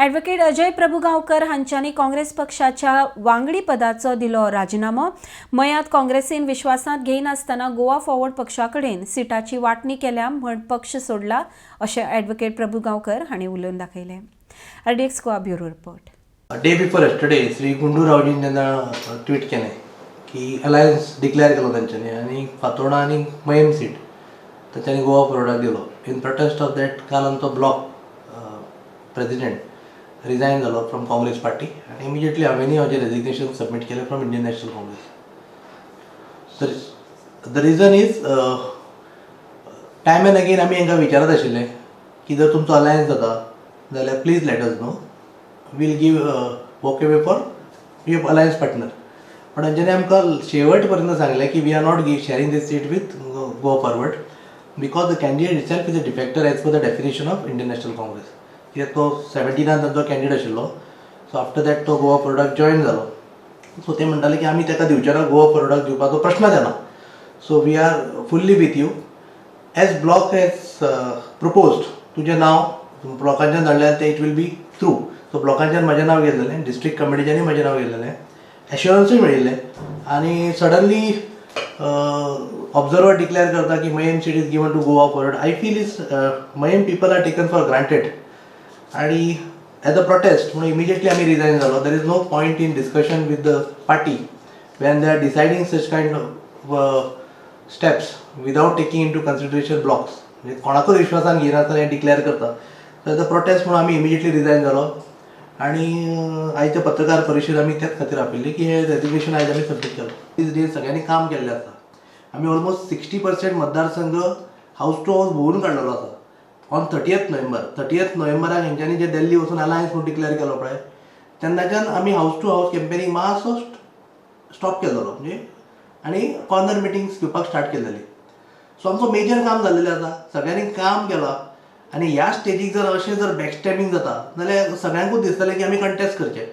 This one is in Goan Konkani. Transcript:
ॲडव्होकेट अजय प्रभुगांवकर हांच्यांनी काँग्रेस पक्षाच्या वांगडी पदाचो दिलो राजिनामो. मयांत काँग्रेसीन विश्वासांत घेयनासतना गोवा फॉरवर्ड पक्षा कडेन सिटाची वांटणी केल्या म्हण पक्ष सोडला, अशें ॲडव्होकेट प्रभुगांवकर हांणी उलोवन दाखयलें. RDX Goa, bureau report. Day before yesterday Shri Gundu रावजीन जेन्ना ट्वीट केलें की अलायन्स डिक्लेअर केलो तेंच्यांनी आनी फातोर्डा आनी मयेम सीट तांच्यांनी गोवा फॉरवर्डाक दिलो, इन प्रोटेस्ट ऑफ that काल आमचो ब्लॉक प्रेसिडेंट रिजायन जालो फ्रॉम काँग्रेस पार्टी आनी इमिजिएटली हांवेंय म्हजें रेजिग्नेशन सबमीट केलें from Indian National Congress. The reason is, time and again आमी हांकां विचारत आशिल्ले की जर तुमचो अलायन्स जाता जाल्यार please let us know, we'll give walk away for your alliance partner. पण तेंच्यांनी आमकां शेवट पर्यंत सांगलें की we are not sharing this seat with Goa Forward because the candidate itself is a defector as per the definition of Indian National Congress. कित्याक तो 17नान तांचो कॅन्डिडेट आशिल्लो, सो आफ्टर that तो गोवा फॉरवर्डाक जॉयन जालो. सो ते म्हणटाले की आमी ताका दिवचे ना, गोवा फॉरवर्डाक दिवपाचो प्रश्नच येना. So we are fully with you as bloc has proposed. तुजें नांव ब्लॉकाच्यान धाडल्यार तें it will be through. So ब्लॉकाच्यान म्हजें नांव गेल्लेलें, डिस्ट्रिक्ट कमिटीच्यानूय म्हजें नांव गेल्लेलें, एश्युरन्सूय मेळिल्लें आनी सडनली ऑब्जर्वर डिक्लेअर करता की Mayem seat is given to Goa Forward. I feel is Mayem people are taken for granted आणि एज अ प्रोटेस्ट म्हणून इमिजिएटली आमी रिजायन जालो. There is no point in discussion with the party when they are deciding such kind of steps without taking into consideration blocs. म्हणजे कोणाकूच विश्वासान घेयनासतना हें डिक्लेअर करता. सो एज अ प्रोटेस्ट म्हणून आमी इमिजिएटली रिजायन जालो आणि आयच्या पत्रकार परिशद आमी त्याच खातीर आपयल्ली की हे रेजिग्नेशन आयज आमी सबमीट केलो. दीस डेज सगळ्यांनी काम केल्लें आसा. आमी ऑलमोस्ट 60% मतदारसंघ हावस टू हावस भोंवून काडलेलो आसा ऑन 30th November. 30th नोव्हेंबराक हेंच्यांनी जे दिल्ली वचून अलायन्स म्हूण डिक्लेअर केलो पळय, तेन्नाच्यान आमी हावस टू हावस कॅम्पेनींग मातसो स्टॉप केल्लो, म्हणजे आनी कॉर्नर मिटिंग्स घेवपाक स्टार्ट केलेली. सो आमचो मेजर काम जाल्लेलें आसा, सगळ्यांनी काम केलां आनी ह्या स्टेजीक जर अशें जर बॅकस्टॅबिंग जाता जाल्यार सगळ्यांकूच दिसतलें की आमी कंटेस्ट करचें.